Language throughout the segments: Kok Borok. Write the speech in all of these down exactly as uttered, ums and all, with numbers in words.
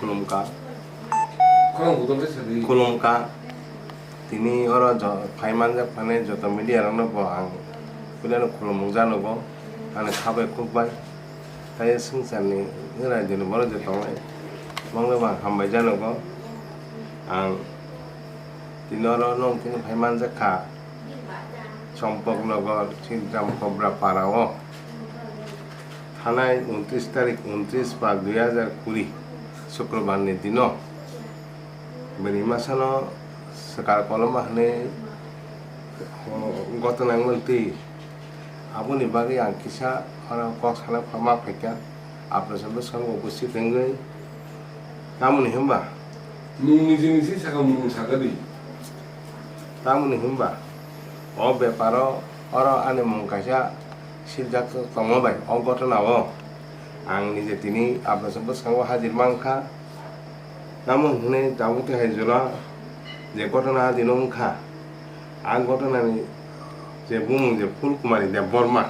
Khulumkha. Khorang budon tei sadi. Khulumkha. Tini oro jo-, phai manjak phanai joto media rokno bo ang puilano khulumung janogo, ani kha bai khuk bai. Tai swngcharni raijoni borok je tongnai, bangno bo ang hambai janogo. Ang tini oro nwng tini phai manjak kha Chompoknagar Chintram Kobra para o. Thanai untris tarik, untris pas dui hajar kuri, Sukrobar ni dino bini masano swkar koloma hwnwi, o, gotona wngmani twi. Aboni bagwi ang kisa oro kok sana ma phaikha, Apnaisor bwskango upasthit wngwi. Tamoni hwnba? Nwng niji niji saka, nwng saka di. Tamoni hwnba? O beparo oro ani mung kaisa siljak tongma bai o gotona o ang nije tini Apnaisor bwskango hajir mankha. Tamo hwnwi tabuk tei hai jora je gotona dino wngkha, a gotonani je bumung je Phul Kumari Debbarma,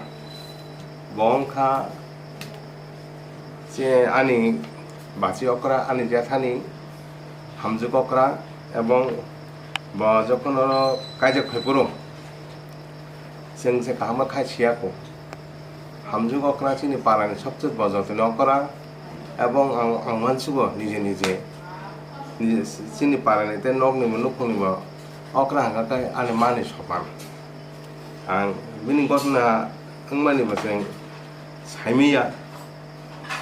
bo wngkha je ani bachi okra, ani jephani hamjwk okra, ebong bo jokhon oro kaijak phai phuru, chwng se kaham khe khai siya kho. Hamjwk okra chini parani sobse bo jotoni okra, ebong ang, ang uansugo nije nije, nije chini parani tei nokni bo nukhungni bo okra hwnkha khe ani mani sopan. Ang bini gotna wngmani bo chwng saimanya.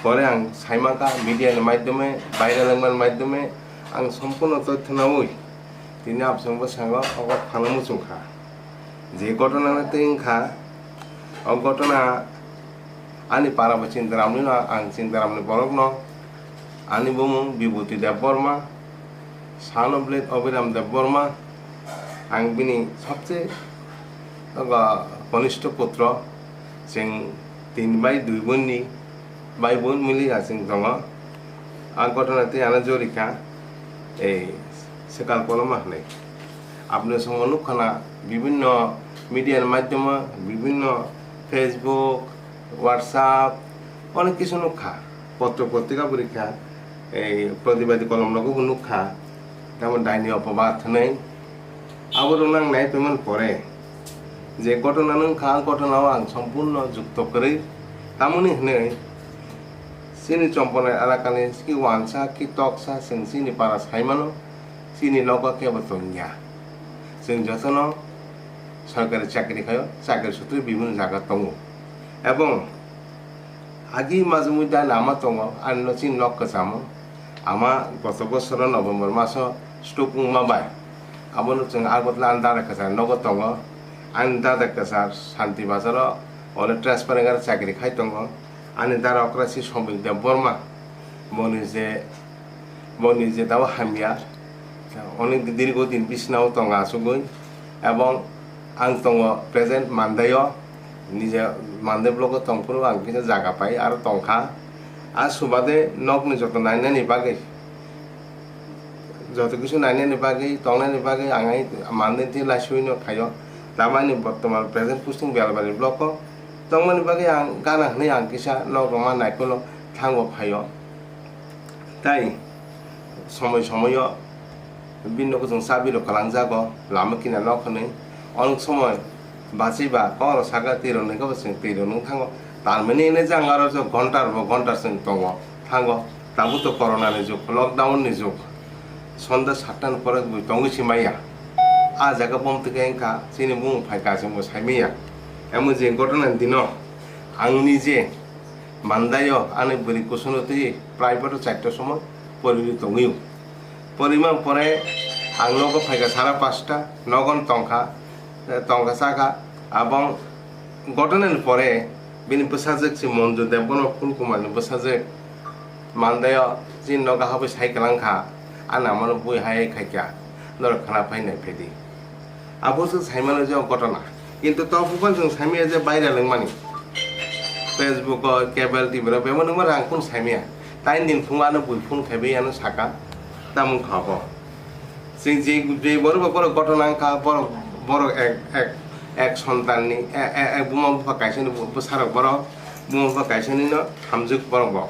Pore ang saimankha media ni maidhyome, viral wngmani maidhyome ang sompurno toithyo naui tini Apnaisor bwskango obo phano muchungkha. Je gotona tei wngkha, o gotona ani para bo Chintaramni no, ang Chintaramni borokno, ani bumung Bibhuti Debbarma, son of late Abhiram Debbarma, ang bini sobse, ogo, konistho putro, chwng tin bai dui bonni bai bon mili aching tongo. A gotona tei ano jorikha, ei, swkal koloma hwnwi. Apnaisor nukha na, bibinno media ni maidhyome, bibinno Facebook, WhatsApp, onek kisu nukha. Potro potrika bo rikha, ei, pratibadi kolom rogo bo nukha. Tamo daini opobad hwnwi. Abo rok nang nai phaimani pore je gotona wngkha, a gotona o ang sompurno jukto kwrwi. Tamoni hwnwi chini Chomponai elakani ki wansa ki toksa chwng chini para saimano, chini nogo kebo tongya. Chwng jotono sorkari chakri khaio, chakri sutri bibhinno jaga tongo. Ebong agi majumui da lama tongo, ani no chini nok kwchamo. Ama goto bosoro November maso stroke wngma bai. Abono chwng Agartala ani dada kwchar nogo tongo. Ani dada kwchar Santi Bazaro ole transfer wngkha, chakri khai tongo. Ani dada okra si Somik Debbarma. Boni je, boni je dao hamya. Onek dirgo din bisnao tongo achugwi. Ebong ang tongo present Mandaio. Nije Mandai blogo tongphuru ang kisa jaga pai aro tongkha. A subade nokni joto nainani bagwi, joto kisu nainani bagwi, tongnani bagwi ang ai Mandai twi laisuino phaio. Tamani bortoman present posting Belbari blogo tongmani bagwi ang gana hwnwi ang kisa nok rwma naikolo thango phaio. Tai somoi somoio bini nogo chwng chabi rok kwlangjago, lama kinar nok hwnwi. Onek somoi bachwi ba kok rok saka twi rok nungkha bo chwng twi rok nung thango. Talmani hwnwi jang aro ghonta rok bo ghonta chwng tongo thango. Tabuk to corona ni jug, lockdown ni jug. Sonda satta ni pore bui tongwi si maya. A jaga bom twi khe wngkha chini bumung phaikha chwng bo saimanya. Emon je gotona ni dino ang nije Mandaio ani bwrwi kusuno twi private o charta somoi poriwi tongwio. Porima pore ang nogo phaikha sara pasta, nogon tongkha, tongkha chakha. Abong gotona ni pore bini bwsajwk si Monju Debbarma Phul Kumar ni bwsajwk Mandaio chini nogo habwi sai kwlangkha, ani amano bui hai khaikha, norok khna phai nai phedi. Abo se saimano je o gotona. Kintu to buphang chwng saimaya je viral wngmani. Facebook o, cable T V rok bebak wngma rang phone saimaya. Tain din phung ano bui phone khaibai ano saka. Tamung kha bo. Chwng je, je borok bo borok gotona wngkha, borok, borok ek, ek, ek sontan ni, e, e, ek buma bupha kaisa ni bwsarok borok, buma bupha kaisa ni no hamjwk borok bo.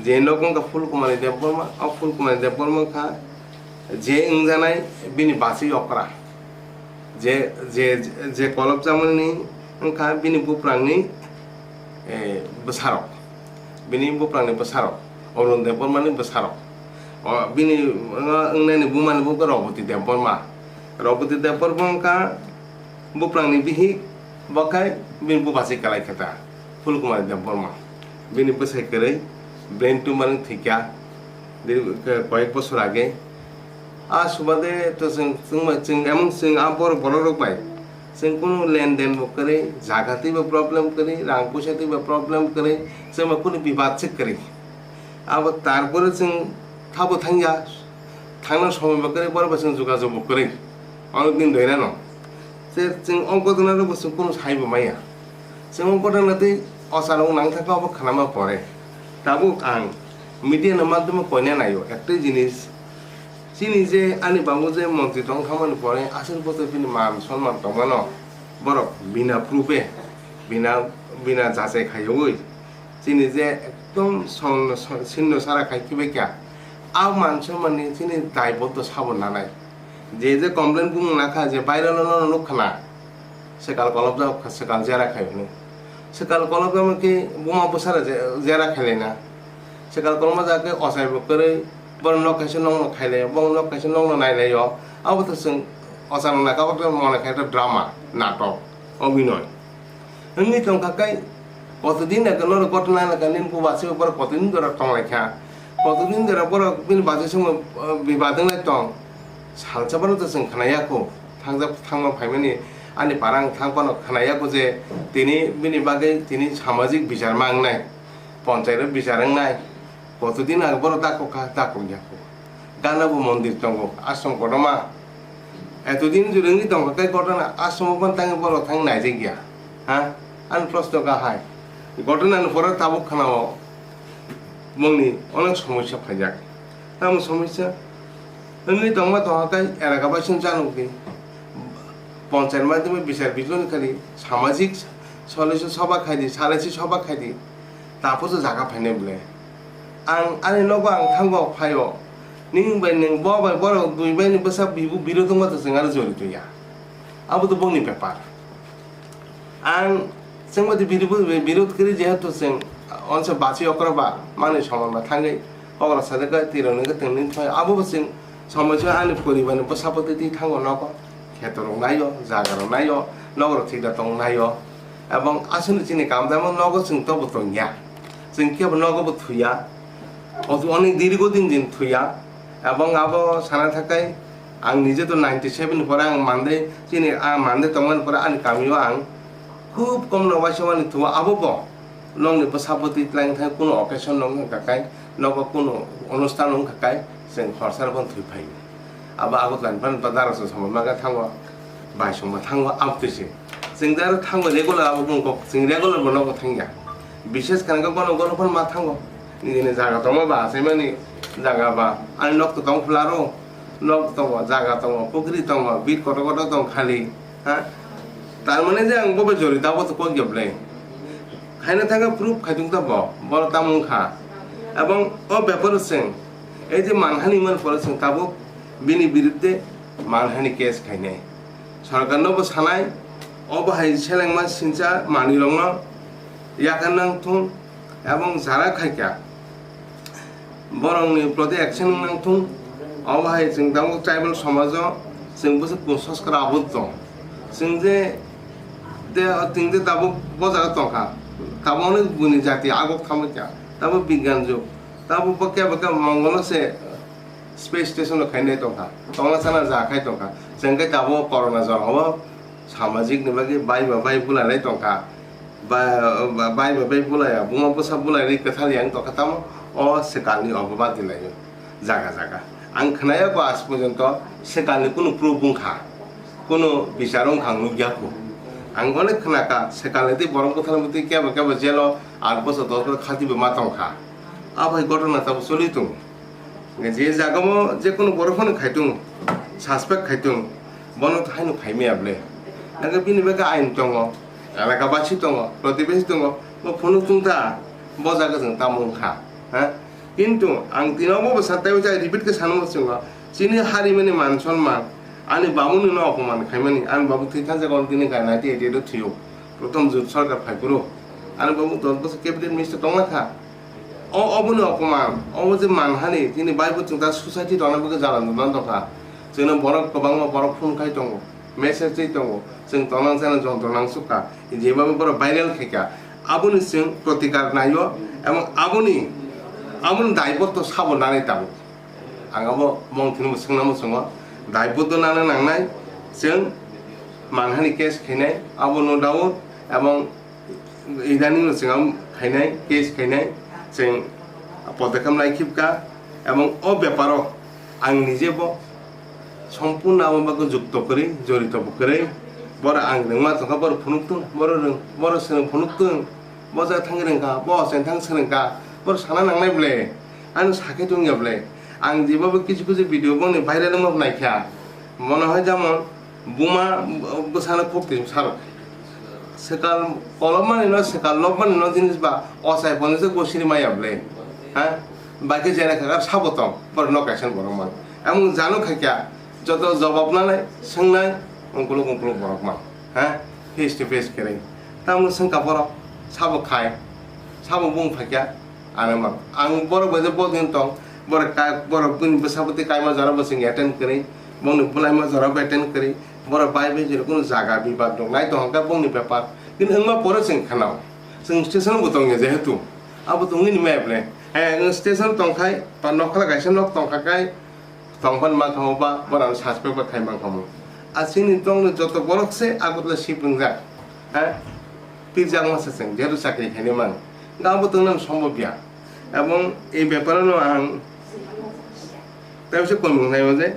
Je nogo wngkha Phulkumani Debbarma, o Phulkumani Debbarma wngkha je wngjanai bini bachwi okra. Je, je, je kolopjakmani wngkha bini buprangni, eh, bwsarok. Bini buprangni bwsarok. Arun Debbarmani bwsarok. O, bini, o, wngnaini bumani bubo Roboti Debbarma. Roboti Debbarma wngkha buprangni bihik, bo khe bini bupha se kwlai khe ta, Phulkumar Debbarma. Bini bwsai kwrwi brain tumor wng thwikha, diri, koyek bosor age. A subade to chwng, chwng, chwng, emon chwng a borok, borok rok bai chwng kunu lenden bo kwrwi, jaga twi bo problem kwrwi, rang puisa twi bo problem kwrwi, chwng bo kunu bibad se kwrwi. Abo tarpore chwng thabo thangya, thangna somoi bo kwrwi, borok bai chwng jogajog bo kwrwi. Onek din doirano. Se chwng o ghotona rok bo chwng kunu sai bo maya. Chwng o ghotona twi ochalo nang thangkha obo khnama pore. Tabuk ang media ni madhyome koina naio, ektai jinis. Chini je ani babu je montri tong thangmani pore aswk bwtwi bini man sonman tongmano, borok bina proof-e, bina, bina jachai khaiwi chini je ekdom son-, son-, sinno sara khai khibaikha, a man sonmani chini daiboddo sabo nanai. Je je complain bumung nakha je viral-o nono nukha na, swkal kolopjak kha, swkal jera khai hwnwi. Swkal kolopjak khe buma bwsara je-, jera khailaina. Swkal kolopma jak khe ochai bo kwrwi, borok nok kaisa nokno khailaio, borok nok kaisa nokno nailaio. Abo to chwng ochai rok nai kha, abo to mone khai khe drama, natok, obinoy. Wngwi tongkha khe, kotodin ekhe norok ghotona nai kha, nini bwsai borok kotodin jora tonglaikha. Kotodin jora borok bini bachwi songbo, uh, bibad wnglai tong. Salsa phano to chwng khnaya kho, thangjak, thangma phaimani ani para ang thang phano khnaya kho je tini bini bagwi tini samajik bichar ma wngnai, ponchayat o bichar wngnai, kotodin age borok dakhok kha, dakhok ya kho. Gana bo mondir tongo, ashram kotorma. Etodin jora wngwi tongkha khe ghotona, ashram o phano tangwi borok thang naijak ya. Ha? Ani proshno kha hai. Ghotona ni pore tabuk khnao bongni onek somosya phaijak. Tamo somosya? Wngwi tongma tongkha khe elaka baising chanukdi. Ponchayat madhyome bichar bichon khadi, samajik solution soba khaidi, salaisi soba khaidi. Taposo jaga phainai bwle. Ang ani nogo ang thango phaio. Ning bai ning bo bai borok dui bai ni bwsa bibu birod wngma to chwng aro jorito ya. Abo to bongni bepar. Ang chwng bai birod, birod kwrwi jehetu chwng onse bachwi okra ba manwi soman ba thangwi okra sajak kha tirok nungkhe tongni thai abo bo chwng somoi se ani poribar ni bwsa bwtwi twi thango nogo. Kheto rok naio, jaga rok naio, nogo rok thik da tong naio. Ebong aswkni chini kam damo nogo chwng tobo tongya. Chwng kebo nogo bo thuya. Otu onek dirgo din din thuya. Ebong abo sana thakai ang nije to ninety seven ni pore ang mande chini, ah, mande tongmani pore ani kamio ang khub kom no waisa mani thuo abo bo. Nokni bwsa bwtwi twlang thai kuno occasion no wngkha kai, nogo kuno onusthan wngkha kai, chwng horsar bo thwi phai. Abo Agartala ni phano dara se somo maga thango, bai somo thango, abtwi se. Chwng dara thango regular abo bung kok, chwng regular bo nogo thangya. Bishes khan khe gono gono phano ma thango. Nini jaga tongma ba, achaimani jaga ba, ani nok to tong phularo, nok tongo, jaga tongo, pukri tongo, bit kotor kotor tong khali. Ha? Tar mane je ang bo bai jorito abo to kok ya bwle. Khaina thangkhe proof khai tong ta bo, boro tamo wngkha. Ebong o beparo chwng, ei je manhani man pore chwng tabuk bini birudde manhani case khainai. Sorkar no bo sanai, obo hai selengma sincha manwi rokno yakarna wngthung ebong jara khaikha. Borokni proti action wng nang thung. Obo hai chwng tabuk tribal somajo chwng bwswk kusoskar abut tong. Chwng je de, chwng je tabuk bo jaga tongkha. Tabuk ani buni jati agok thamwi kha. Tabuk bigyan jug. Tabuk bo kebo kebo mongolo se space station rok khainai tongkha. Tongna chana ja khai tongkha. Chwng khe tabuk corona jorao samajik ni bagwi bai ba bai bulai lai tongkha. Ba, ba, bai ba bai bulai ya, buma bwsa bulai ri kwthal yang tongkha tamo o swkang ni obo bad di lai o jaga jaga. Ang khwnaya ko aaj porjonto swkang ni kunu proof wngkha, kunu bichar wngkha ang nukya kho. Ang onek khwnakha swkang ni tei borok bwthar bwtwi kebo kebo jail o aat bosor dos bosor khati bo ma tongkha. Abo hai ghotona tabuk choli tongo. Je jagao je kunu borok phano khai tongo, suspect khai tongo, bono to haino khai maya bwle. Nangkhe bini bagwi ain tongo, elaka basi tongo, protibesi tongo, bo phunuk tong ta, bo jaga chwng tamo wngkha, ha? Kintu ang tini obo bwsa tei jai repeat khe sanwi muchungo, chini harimani man sonman, ani babuni no opoman khaimani, ani babu thwi thang jaga tini ga ninety eight o thwiyo, prothom jut sarkar phai phuru ani babu dos bosor cabinet minister tongna kha. O oboni opoman, obo je manhani tini bai bo chwng ta society rokni bagwi jala nang tongkha. Chwngno borok kwbangma borok phone khai tongo, message twi tongo, chwng tonang chana jontro nangsukha, jeba borok viral khaikha. Aboni chwng protikar naio, ebong aboni, aboni daibotto sabo nanai tabuk. Ang abo mong thini bo swngna muchungo, daibotto nana nangnai, chwng manhani case khainai, abo no doubt, ebong idaning no chwng khainai, case khainai, chwng podokkhep lai khibka, ebong o beparo ang nije bo sompurno abo bagwi jukto kwrwi, jorito bo kwrwi, boro ang rwngma tongkha, boro phunuk tung, boro rwng, boro swrwng phunuk tung, bo ja thang rwngkha, bo ochain thang swrwngkha, boro sana nangnai ble, ano sakhe tongya ble, ang jeba bo kichu kichu video boni viral wngma naikha, mono hai jamon, Buma bwsano khuk twi sarok. Swkal kolopmani no, swkal lobmani no jinis ba ochai phone se gosiri maya ble. Ha? Bai khe jena kha sabo tong, borok no kaisa borok man. Amung jano khaikya, joto jobab nanai, swngnai, ungkuluk ungkuluk borok man. Ha? Face to face kere. Tamo swngkha borok, sabo khai, sabo bung phaikya, ano man. Ang borok bai je bodin tong, borok ka, borok bini bwsa bwtwi kaima jora bo chwng attend kere, bongni bwlaima jora bo attend kere, Borok bai bai jero kunu jaga bibad rok nai tong kha bongni bepar. Kini wngma pore chwng khanao. Chwng station bo tongya jehetu. Abo tongwi ni map le. Eh, station tong khai, pa nokla kaisa nok tong kha kai, tong phan ma kha ba, borok suspect ba khai man kha mo. A chini tong ni joto borok se Agartala shift wngjak. Eh, pirjak ma se chwng, jehetu chakri khaini man. Ga abo tong nang sombo biya. Ebong e bepar no ang Tei se koimung nai je,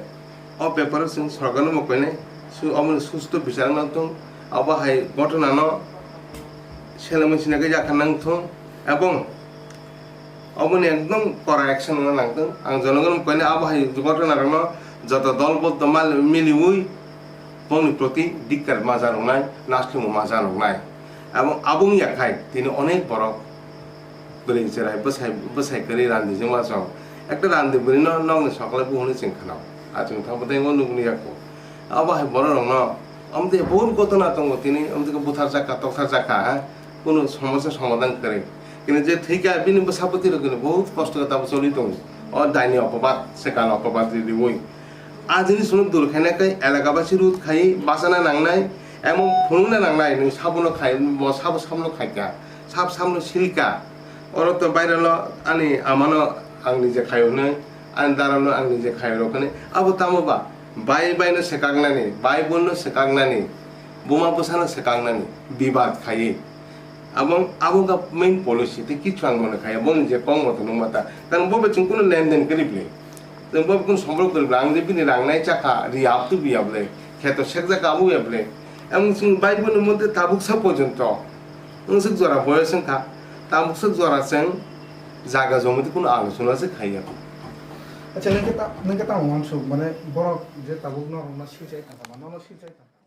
o beparo chwng sorkar no bo koinai, su-, omo ni susto bichar wng tong, abo hai gotona no selengmani sina khe yakha nang thung, ebong omo ni ekdom kora action wngna nang thung. Ang jonogon koinai abo hai gotona rok no joto dol boddo mal miliwi bongni proti dikkar ma janoknai, naslimo ma janoknai. Ebong abo wng ya khai tini onek borok Bwrwi chwrai bwsai, bwsai kwrwi randijwk ma chwng. Ekta randi bwrwino nokni sokole buhuni chwng khwnao. A chwng thangbo tei o nukni yakho. Abo hai bororokno, omo tei bahut gotona tongo tini, omo tei buthar jakha, tokthar jakha, ha? Kunu somosa somadhan kwrwi. Kini je thwikha, bini bwsa bwtwirok kini bahut kosto khe tabo choli tongo. O daini opobad, swkang opobad riui. A jinisno dur khaina khe elakabasi rut khai bachana nangnai, emon phunukna nangnai, nwng sabono khai, bo sabo sabono khaikha. Sab samno silka. Oro to bairalo ani amano ang nije khayo hwnwi, ani darano ang nije khayo rok hwnwi. Abo tamo ba? Bai baino swkaknani, bai bunno swkaknani, buma bwsano swkaknani, bibad khaiwi. Abo, abo wngkha main policy, tei kichu ang mano khaiya, boni je kok moto nungma ta. Karon bo bai chwng kunu lenden kwrwi bwle. Chwng bo kunu somborok kwrwi bwle, ang je bini rang nai chakha, ri abtu biya bwle, kheto sekjak abo ya bwle. Ang chwng bai bunno mote tabuk sa porjonto. Wngswk jora boyos wngkha, tamswk jora chwng jaga jomiti kunu alochona se khaiya. Acha, nwng khe ta-, nwng khe tamo uansuk, mane borok je tabuk norokno silchai thangkha, nono silchai thangkha.